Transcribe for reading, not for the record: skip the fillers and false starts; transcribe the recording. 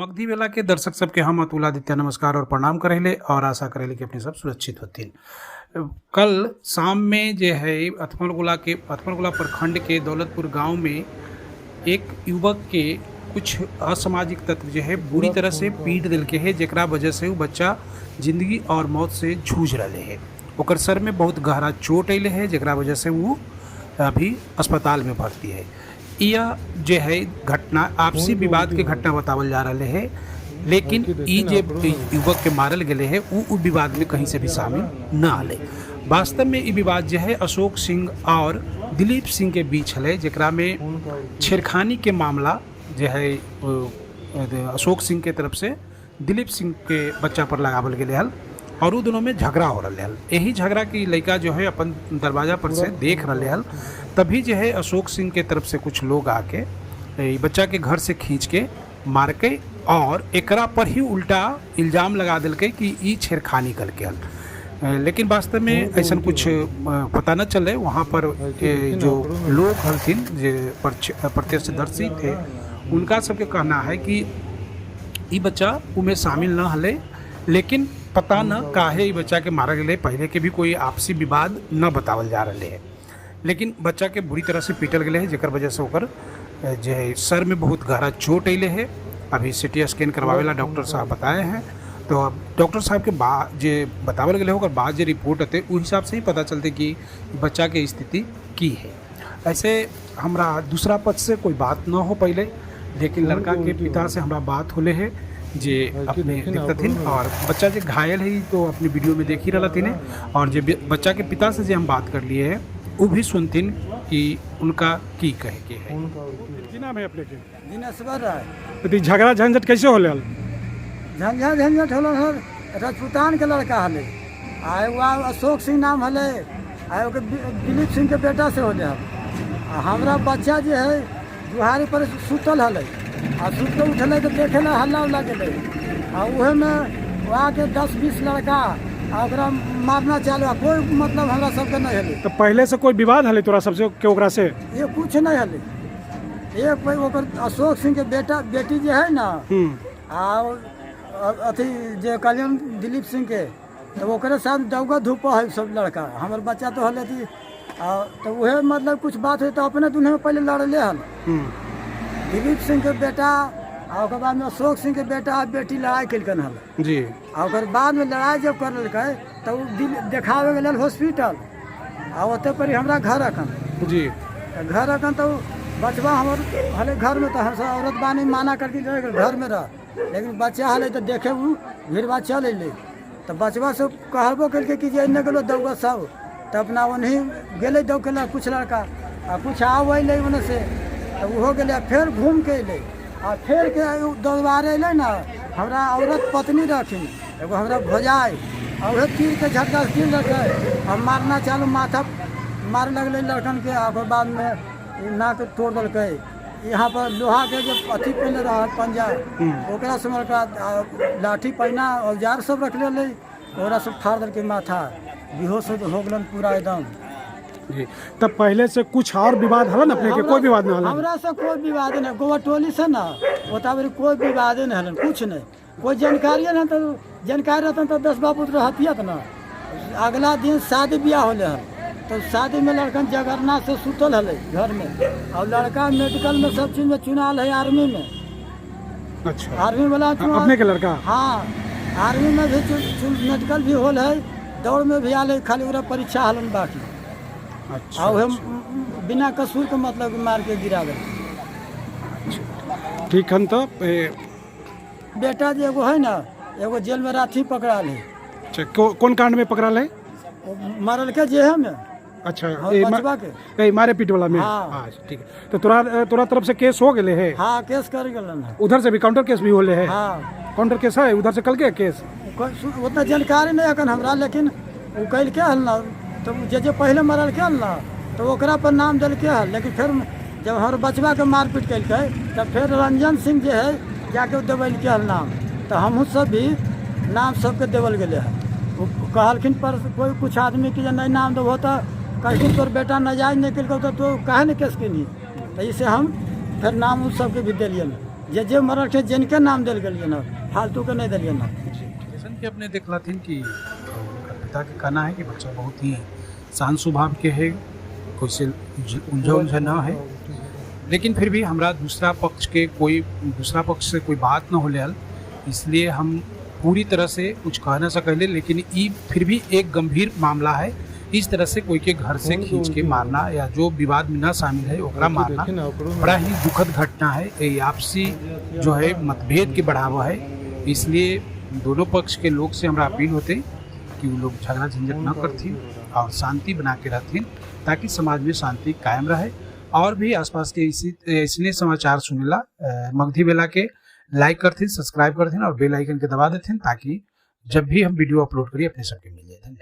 मगधी बेला के दर्शक सबके हम अतुल आदित्य नमस्कार और प्रणाम करेले और आशा करेले कि अपने सब सुरक्षित होथिन। कल शाम में जे है अथमलगोला प्रखंड के दौलतपुर गांव में एक युवक के कुछ असामाजिक तत्व जो है बुरी तरह से पीट दिलके है, जेकरा वजह से वो बच्चा जिंदगी और मौत से जूझ रहे है। ओकर सर में बहुत गहरा चोट अले है, जेकरा वजह से वो अभी अस्पताल में भर्ती है। यह जे है घटना आपसी विवाद के घटना बतावल जा रहा है, लेकिन ई जे युवक के मारल गेले है उ विवाद में कहीं से भी शामिल न आले। वास्तव में ई विवाद जे है अशोक सिंह और दिलीप सिंह के बीच हले, जेकरा में छेड़खानी के मामला जे है अशोक सिंह के तरफ से दिलीप सिंह के बच्चा पर लगावल गेले हल और उ दोनों में झगड़ा हो रहा हल। यही झगड़ा की लड़का जो है अपन दरवाजा पर से देख रहे हल, तभी जो है अशोक सिंह के तरफ से कुछ लोग आके ई बच्चा के घर से खींच के मार के और एकरा पर ही उल्टा इल्जाम लगा दिलकै कि ई छेड़खानी करके हल। लेकिन वास्तव में ऐसा कुछ पता न चले। वहाँ पर जो लोग हलथिन, जे प्रत्यक्षदर्शी थे, उनका सबके कहना है कि ई बच्चा उमें शामिल न हले, लेकिन पता न काहे ई बच्चा के मारा गेलै। पहले के भी कोई आपसी विवाद न बतावल जा रहा है, लेकिन बच्चा के बुरी तरह से पीटल गेलै है, जेकर वजह से ओकर जे है सर में बहुत गहरा चोट अले है। अभी सीटी स्कैन करवावेला डॉक्टर साहब बताए हैं, तो अब डॉक्टर साहब के बाद जे बतावल गेलै ओकर बाद जे रिपोर्ट अतै ओ हिसाब से ही पता चलते कि बच्चा के स्थिति की है। ऐसे हमरा दूसरा पक्ष से कोई बात न हो पहले, लेकिन लड़का के पिता से हमरा बात होले है जे अपने देखतथिन और बच्चा जे घायल है तो अपने वीडियो में देख ही रहलथिन है, और जे बच्चा के पिता से जे हम बात कर लिए है वो भी सुनथिन कि उनका की कहे के है। की नाम है अपने के? दिनेश्वर राय। तो ई झगड़ा झंझट कैसे होले हल? झंझट झंझट होलन हल, राजपूतान के लड़का हले आ एगो अशोक सिंह नाम हले आ एगो दिलीप सिंह के बेटा से होले हल। आ हमरा बच्चा जे है दुहारी पर सुतल हले आ सुत के उठले तो देखे ला हल्ला उल्ला गेलै आ उहे में आके 10-20 लड़का आ ओकरा मारना चालू आ कोई मतलब हमरा सबके नहीं हले। तो पहले से कोई विवाद हले तोरा सबसे के ओकरा से? ये कुछ नहीं हले। एक भाई ओकर अशोक सिंह के बेटा बेटी जे है ना आ अथी जे कल्याण दिलीप सिंह के, तो ओकरे साथ दौगा धूपा है सब लड़का। हमर बच्चा तो हले थी आ तो उहे मतलब कुछ बात है तो अपने दुनिया में पहले लड़ले हल दिलीप सिंह के बेटा आ ओकर बाद में अशोक सिंह के बेटा आ बेटी लड़ाई केलकन हल जी। आ ओकर बाद में लड़ाई जब कर लेलकै तो उ देखावे गेल हॉस्पिटल आ ओते पर ही हमरा घर अखन जी। तऽ घर अखन तो बचवा हमर हले घर में, तो हम सब औरत बानी माना करके घर में रह, लेकिन बच्चा हले तो देखे उ भीड़वा चल अयलै तो बचवा सब कहबो केलकै कि जे एन्ने गेलो दौगा सब, तऽ अपना ओनही गेलै दौग के कुछ लड़का आ कुछ आब अयलै ओन्ने से, तऽ ओहो गेलै आ फेर घूम के अयलै आ फेर के दौड़बारे अयलै ने हमरा औरत पत्नी रहथिन एगो हमरा भौजाइ आ उहे तीर के झटका से तीर देलकै आ मारना चालू, माथा मारे लगलै लड़कन के आ ओकर बादमे नाक तोड़ देलकै। यहाँ पर लोहा के जे अथी पहिने रहल पंजा ओकरा से मारलकै, लाठी पहिना औजार सब रखले रहलै ओकरा सब फाड़ देलकै, माथा बेहोश हो गेलन पूरा एकदम। जी, तब पहले से कुछ और विवाद हलन अपने के? कोई विवाद न हलन? हमरा से कोई विवाद नहीं, गोवा टोली से ना ओता बेरी कोई विवाद नहीं हलन, कुछ नहीं, कोई जानकारी नहीं। तो जानकारी रहतन तो 10 बाप रहतियत ना। अगला दिन शादी ब्याह होले हल तो शादी में लड़कन जगरना से सुतल हले घर में और लड़का मेडिकल में सब चीज में चुनाल है आर्मी में। अच्छा। आर्मी वाला अपने के लड़का? हाँ, आर्मी में भी मेडिकल भी होल है, दौड़ में भी आल है, खाली ओकरा परीक्षा हलन बाकी। अच्छा। आ उहे बिना कसूर के मतलब मार के गिरा दे। ठीक हन। तो बेटा जे एगो है ना, एगो जेल में राथी पकड़ाल है। अच्छा, कौन कांड में पकड़ाल है? मरल के जे है में। अच्छा। हाँ, ए, बचवा के। ए, मारे पीट वाला में? हाँ। अच्छा, ठीक है। तो तोरा तोरा तरफ से केस हो गेले है? हाँ, केस कर गेलन है। उधर से भी काउंटर केस भी होले है? हाँ। काउंटर केस है उधर से कल के केस? उतना जानकारी नहीं अखन हमरा, लेकिन ओ कैल के हल ना तो जे जे पहले मरल के हल ना तो ओकरा पर नाम देलके हल, लेकिन फिर जब हमर बचवा के मारपीट केलकै तब फिर रंजन सिंह जे है जाके देवल के हल नाम, तो हमहूँ सब भी नाम सबके देवल गेलै हल। ओ कहलखिन पर कोई कुछ आदमी के जे नहीं नाम देबहो तो कहलखिन तोर बेटा नाजायज नहीं केलकौ तो तू काहे नहीं केस केलही, तो इसे हम फिर नाम उस सबके भी देलियन। जे जे मरल छै जिनके नाम देल गेलियै ने, फालतूके नहि देलियै ने। जैसन कि अपने देखलथिन कि उनका पिता के कहना है कि बच्चा बहुत ही शांत स्वभाव के है, कोई से उलझा उलझा ना है, लेकिन फिर भी हमरा दूसरा पक्ष के कोई दूसरा पक्ष से कोई बात न होले हल, इसलिए हम पूरी तरह से कुछ कह ना सकले। लेकिन ई फिर भी एक गंभीर मामला है। इस तरह से कोई के घर से खींच के मारना या जो विवाद में ना शामिल है ओकरा मारना बड़ा ही दुखद घटना है। ये आपसी जो है मतभेद के बढ़ावा है। इसलिए दोनों पक्ष के लोग से हमरा अपील होते कि वो लोग झगड़ा झंझट न करथिन और शांति बना के रहथिन, ताकि समाज में शांति कायम रहे। और भी आसपास के इसी इसने समाचार सुनेला मगधी बेला के लाइक करथिन, सब्सक्राइब करथिन और बेल आइकन के दबा देथिन, ताकि जब भी हम वीडियो अपलोड करिए अपने सबके मिल जाए। धन्यवाद।